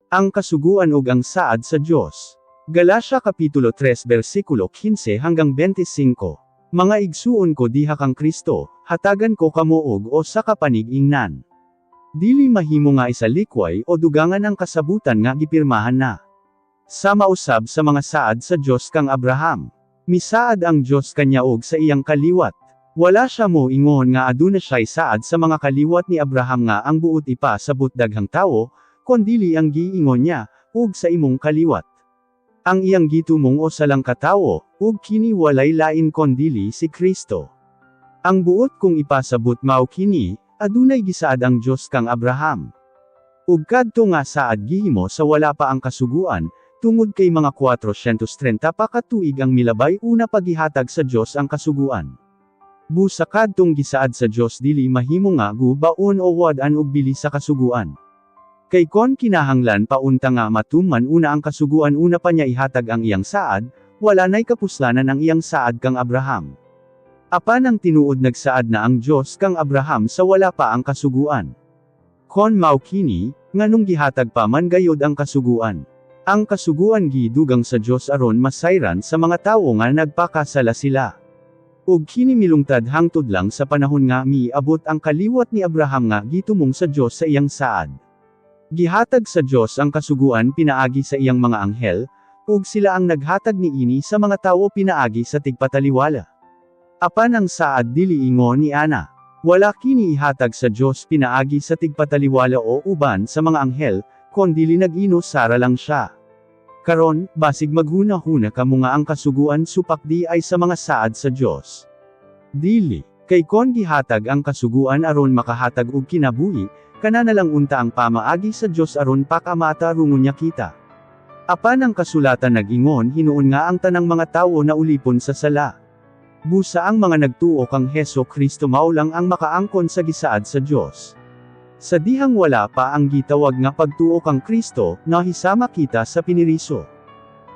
Ang kasuguan ug ang saad sa Dios. Galacia kapitulo 3 bersikulo 15 hanggang 25. Mga igsuon ko diha kang Kristo, hatagan ko kamo og usa ka panig-ingnan. Dili mahimo nga isalikway o dugangan ang kasabutan nga gipirmahan na. Sama usab sa mga saad sa Dios kang Abraham. Misaad ang Dios kanya og sa iyang kaliwat. Wala siya mo ingon nga aduna siya'y saad sa mga kaliwat ni Abraham, nga ang buot ipasabot daghang tawo, kondili ang giingon niya, "ug sa imong kaliwat." Ang iyang gitumong usa lang ka tawo, ug kini walay lain kondili si Kristo. Ang buot kong ipasabot mao kini, adunay gisaad ang Dios kang Abraham. Ug kadto nga saad gihimo sa wala pa ang kasuguan, tungod kay mga 430 pa ka tuig ang milabay una pa gihatag sa Dios ang kasuguan. Busa kadtong gisaad sa Dios dili mahimo nga gubaon o wad-an og bili sa kasuguan. Kay kon kinahanglan pa unta nga matuman una ang kasuguan una pa niya ihatag ang iyang saad, wala na'y kapuslanan ang iyang saad kang Abraham. Apan ang tinuod, nagsaad na ang Dios kang Abraham sa wala pa ang kasuguan. Kon mao kini, nganong gihatag pa man gayod ang kasuguan? Ang kasuguan gidugang sa Dios aron masayran sa mga tawo nga nagpakasala sila. Ug kini milungtad hangtod lang sa panahon nga miabot ang kaliwat ni Abraham nga gitumong sa Dios sa iyang saad. Gihatag sa Dios ang kasuguan pinaagi sa iyang mga anghel, ug sila ang naghatag niini sa mga tawo pinaagi sa tigpataliwala. Apan ang saad dili ingon ni ana. Wala kini ihatag sa Dios pinaagi sa tigpataliwala o uban sa mga anghel, kondili nag-inusara lang siya. Karon, basig maghuna-huna kamo nga ang kasuguan supak diay sa mga saad sa Dios. Dili. Kay kon gihatag ang kasuguan aron makahatag og kinabuhi, kana na lang unta ang pamaagi sa Dios aron pakamatarungon niya kita. Apan ang kasulatan nag-ingon hinuon nga ang tanang mga tawo na ulipon sa sala. Busa ang mga nagtuo kang Heso Kristo mao lang ang makaangkon sa gisaad sa Dios. Sa dihang wala pa ang gitawag nga pagtuo kang Kristo, nahisama kita sa piniriso.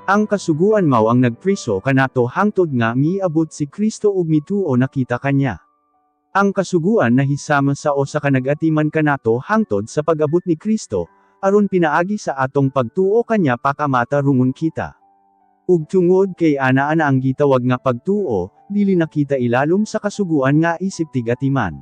Ang kasuguan mao ang nagpriso kanato hangtod nga miabot si Kristo ug mituo na kita kanya. Ang kasuguan nahisama sa usa ka nag-atiman kanato hangtod sa pag-abot ni Kristo, aron pinaagi sa atong pagtuo kanya pakamatarungon kita. Ug tungod kay ana-ana ang gitawag nga pagtuo, dili na kita ilalom sa kasuguan nga isip tig-atiman.